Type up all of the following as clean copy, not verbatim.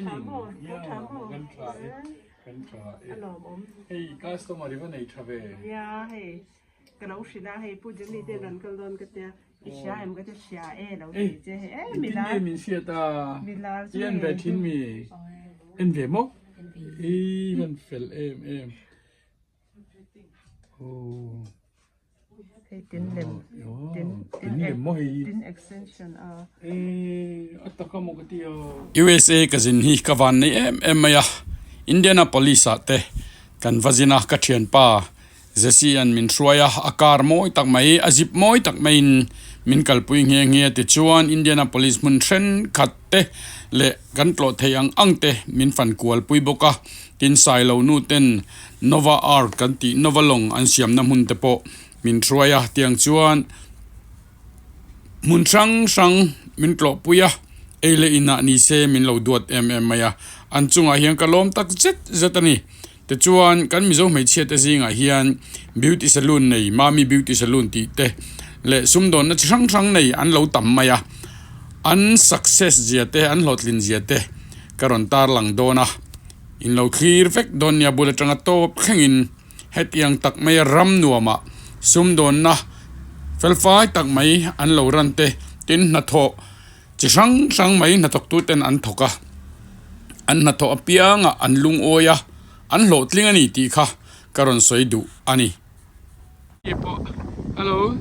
shining yeah kan tha e kan tha e hei customer i va nei tha ve. Nia hei ka lo hrilh a hei Pu Jimmy te rawn kal dawn ka tia i hria em ka tia hria e lo ti che hei e milar Engtin nge min hriat a milar chu i en ve thin mi en ve maw i van fel em em. Hei tin lem tin tin extension a. USA ka zin hi ka van nei em em mai a, Indianapolis ah te kan va zin a, ka thianpa Jesse an min hruai a, a car mawi tak mai, a zip mawi tak maiin min kalpui nghe nghe tichuan Indianapolis hmun thenkhat te leh kan tlawh theih ang ang te min fan kual pui bawk a, tin Sailo nu ten Nova Ark kan tih Nova lawng an siamna hmun te pawh min hruai a, tiang chuan hmun hrang hrang min tlawh pui a, ei leh inah ni se min lo duat em em mai a, an chungah hian ka lawm tak zet zet a ni. Tichuan kan Mizo hmeichhia te zingah hian beauty saloon nei Mami beauty saloon tih te leh sumdawnna chi hrang hrang nei an lo tam mai a, an success zia te an hlawhtlin zia te ka rawn tarlang dawn a, in lo thlir vek dawn nia bul atanga tawp thlengin hetiang tak maia ram nuamah sumdawnna felfai tak mai an lo ran te tin hnathawh Chi hrang hrang mai hnathawktuten an thawk a, an hnathawh apiangah an lungawi a, an hlawhtling a ni tih kha ka rawn sawi duh a ni. Hello,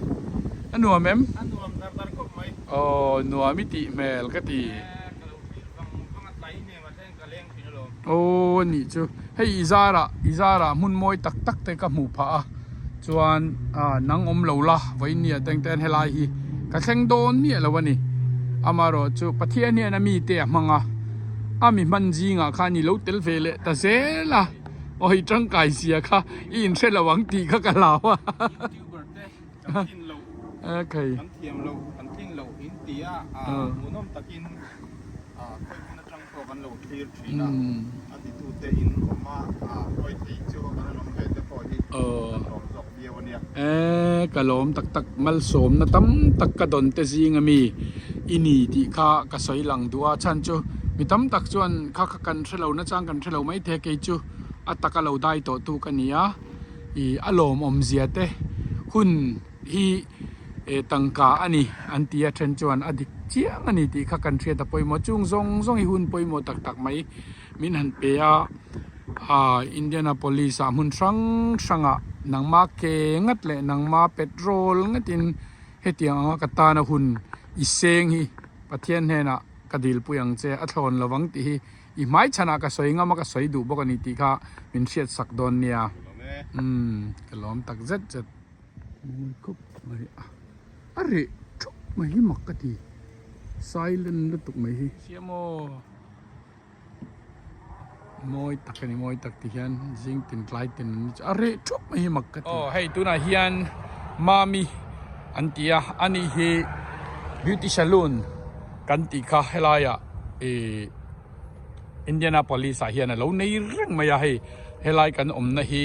a nuam em? A nuam dar dar khawp mai. Aw, nuam i tih hmel ka ti. Eh, ka lo thlir vang vang a tlai hnem a thleng ka leng thin alawm. Aw, a nih chu. Hei i zarah, i zarah hmun mawi tak tak te ka hmuh phah a. Chuan nang awm lo la vawinia teng ten helai hi ka thleng dawn miah lo a ni. Amaherawh chu Pathian hian a mite a hmang a, a mi hman zingah khan i lo tel ve leh ta zel a, aw i tangkai zia kha i inhre lo ang tih kha ka hlau a. Youtuber te kan tlin loh, kan thiam loh, kan tlin loh in ti a, hmuhnawm takin khawi hmun atang pawh kan lo thlir thin a, a titute in awm a, hruai thei chu kan an awm ve te pawh hi kan lawm zawk viau a nia. E, ka lawm tak tak, malsawmna tam tak ka dawn te zing ami i ni tih kha ka sawi lang duh a, chhan chu mi tam tak chuan kha kha kan hre lo nachang kan hre lo mai thei a, kei chu a taka lo dai tawh tu ka ni a, i a lawmawm zia te hun hi e tangka a ni an ti a then chuan a dik chiang a ni tih kha kan hriat a pawimawh chung zawng zawng hi hun pawimawh tak tak mai min han pe a ah Indianapolis ah hmun hrang hrang ah nangma ke ngat leh nangma petrol ngatin hetiang anga ka tana hun i seng hi Pathian hnenah ka dilpui ang che a thlawn lovang tih hi I hmai chhanah ka sawi ngam a, ka sawi duh bawk a ni tih kha min hriat sak dawn nia. Umm, ka lawm tak zet zet. Mawi khawp mai a, a reh thup mai hi mak ka ti. Silent lutuk mai hi. Siam aw. Mawi tak a ni, mawi tak ti hian zing tin tlai tin an ni chu a reh thup mai hi mak ka ti. Aw hei tunah hian Mami an ti a, ani hi beauty saloon kan tih kha helaiah. Ih Indianapolis ah hian a lo nei reng mai a hei helai kan awmna hi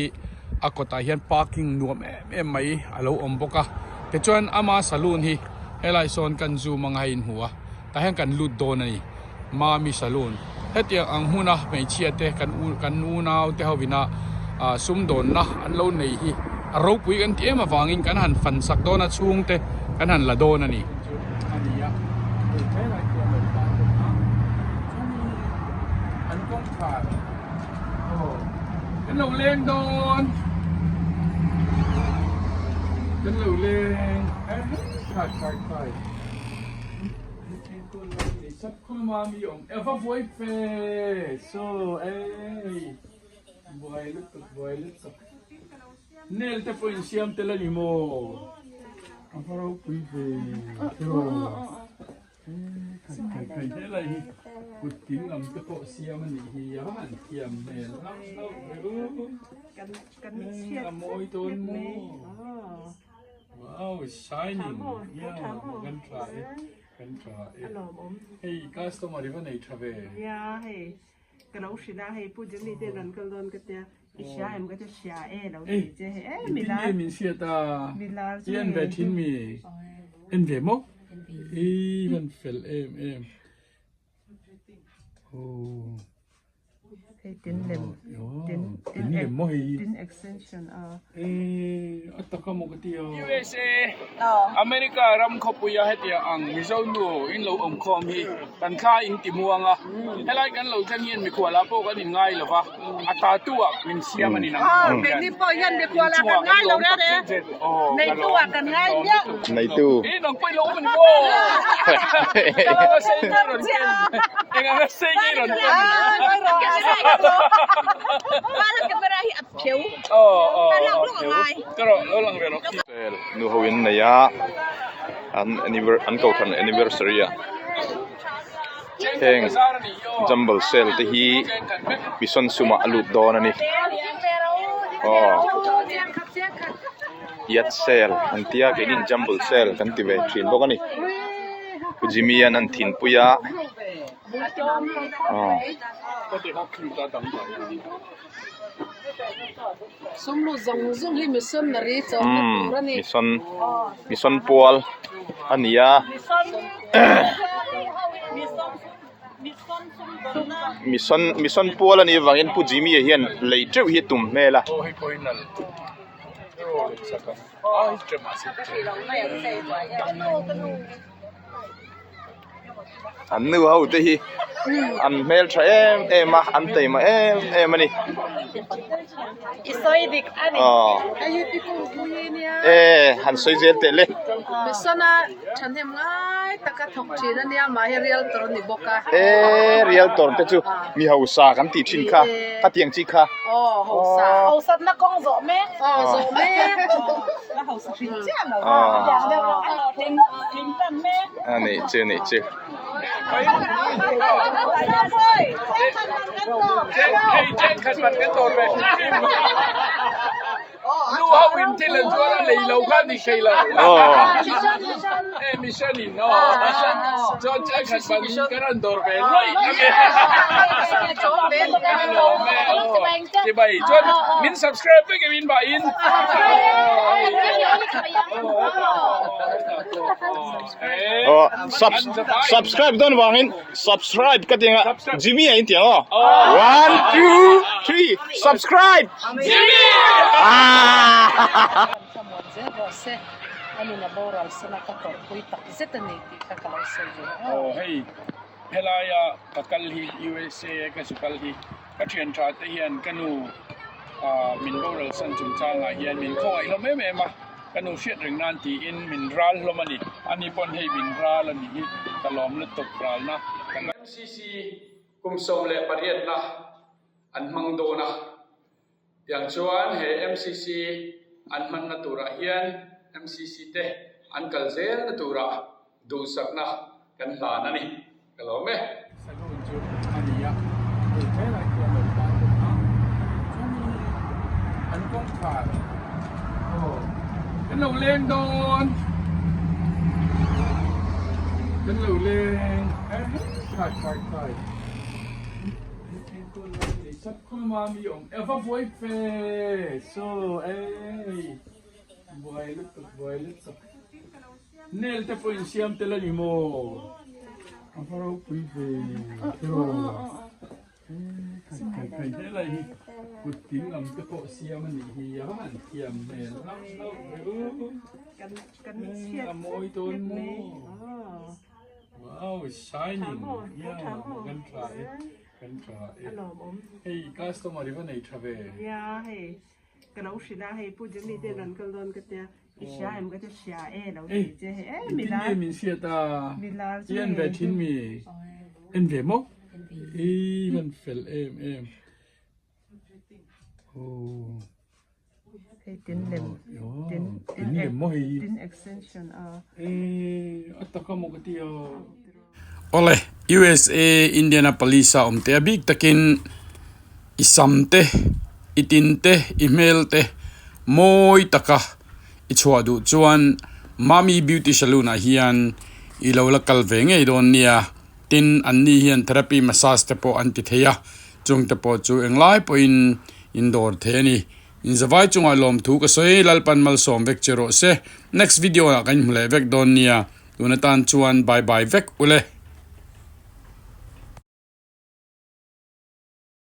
a kawtah hian parking nuam em em mai a lo awm bawk a tichuan ama saloon hi helai sawn kan zoom anga hei inhmu a tah hian kan lut dawn a ni Mami saloon hetiang ang hmuna hmeichhia te kan u kan unau te ho ina ah sumdawnna an lo nei hi a ropui kan ti em avangin kan han fan sak dawn a chhungte kan han la dawn a ni. A ni a hei tlem ah hian lo tan bawk a chuanin an kawngkhar aw kan lo leng dawn kan lo leng khai khai khai va buai fe so ei buai lutuk buai lutuk Nail te pawh insiam tel a ni maw? A va ropui ve tiraw? Kai helai hi kut tin lam te pawh siam a nih hi a va han thiam hmel hlauh hlauh ve u. A mawi dawn maw? Wow, shining. Yeah, kan tha e. Kan tha e. Hei customer i va nei tha ve. Nia hei ka lo hrilh a hei Pu Jimmy te rawn kal dawn ka tia. I hria em ka ti hria e lo ti che hei e milar. Engtin nge min hriat a? Milar chu I en ve thin mi? En ve maw? I van fel em em. Aw. Hei tin lem tin tin lem maw hei tin extension a. E a taka maw ka ti a. USA America ram khawpui a hetia ang Mizo nu in lo awm khawm hi kan thla in ti muang a helai kan lo thleng hian mikhual ah pawh kan in ngai lo va a ta tu ah min siam a ni nang Keini pawh hian mikhual ah kan ngai lo reng reng neitu ah kan ngai miah. Neitu. E nang pawh i lo awm a ni maw? Eng anga sei nge rawn ken? Eng anga sei nge rawn ken? Nu ho in nei a an an kohhran anniversary ah heng jumble sale te hi mission sum ah a lut dawn a ni aw yat sale an tia keini jumble sale kan ti ve thin bawk a ni Pu Jimmy an an thinpui a aw. Umm mission mission pual a ni a mission mission pual a nih avangin Pu Jimmy a hian lei teuh hi a tum hmel a. An nu ho te hi an hmel tha em em a an taima em em a ni aw e han sawi zel teh le e realtor te chu mi hausa kan tih thin kha khatiang chi kha. A nih chu nih chu. Subscribe dawn vangin subscribe ka ti anga Jimmy a inti ang aw one two three subscribe Jimmy Helaia ka kal hi USA a ka zu kal hi ka thian tha te hian ka nu ah min boral san chungchangah hian min khawngaih hlawm em em a ka nu hriat reng nan tiin min ral hlawm a ni ani pawn hei min ral a nih hi ka lawm lutuk ralna kan MCC kum 18 na an hmang dawn a tiang chuan he MCC an hmanna turah hian MCC te an kal zelna turah duhsakna kan hlan a ni. Ka lawm e. Saloon chu a ni a, hei thlengah khian lo tan bawk a, chuanin an kawngkhar aw kan lo leng dawn, kan lo leng khai khai khai enkawl lai nei sap khawma mi awm e va buai fe saw ei buai lutuk buai lutuk. Nail te pawh insiam tel a ni maw? A va ropui ve tiraw? Khai khai helai hi kut tin lam te pawh siam a nih hi a va han thiam hmel hlauh hlauh ve u. A mawi dawn maw? Wow, shining. Yeah, kan tha e. Kan tha e. Hei customer i va nei tha ve. Yeah, hei. Ka lo hrilh a, hei Pu Jimmy te rawn kal dawn ka tia, i hria em ka tia hria e lo ti che hei e mi lar. Engtin nge min hriat a? Mi lar chu I en ve thin mi? En ve maw? I van fel em em. Oh. Hei tin lem tin tin lem maw hei? Tin extension a. E a taka maw ka tia. Awle, USA Indianapolis a awm te a bik takin i sam te, i tin te, i hmel te mawi taka i chhuah duh chuan Mami Beauty Saloon ah hian i lo la kal ve ngei dawn nia. Tin, an ni hian therapy massage te pawh an ti thei a, chung te pawh chu englai pawhin in dawr thei a ni. Inzavai chungah lawmthu ka sawi, Lalpan malsawm vek che rawh se. Next video ah kan inhmu leh vek dawn nia. Tun atan chuan bye bye vek ule.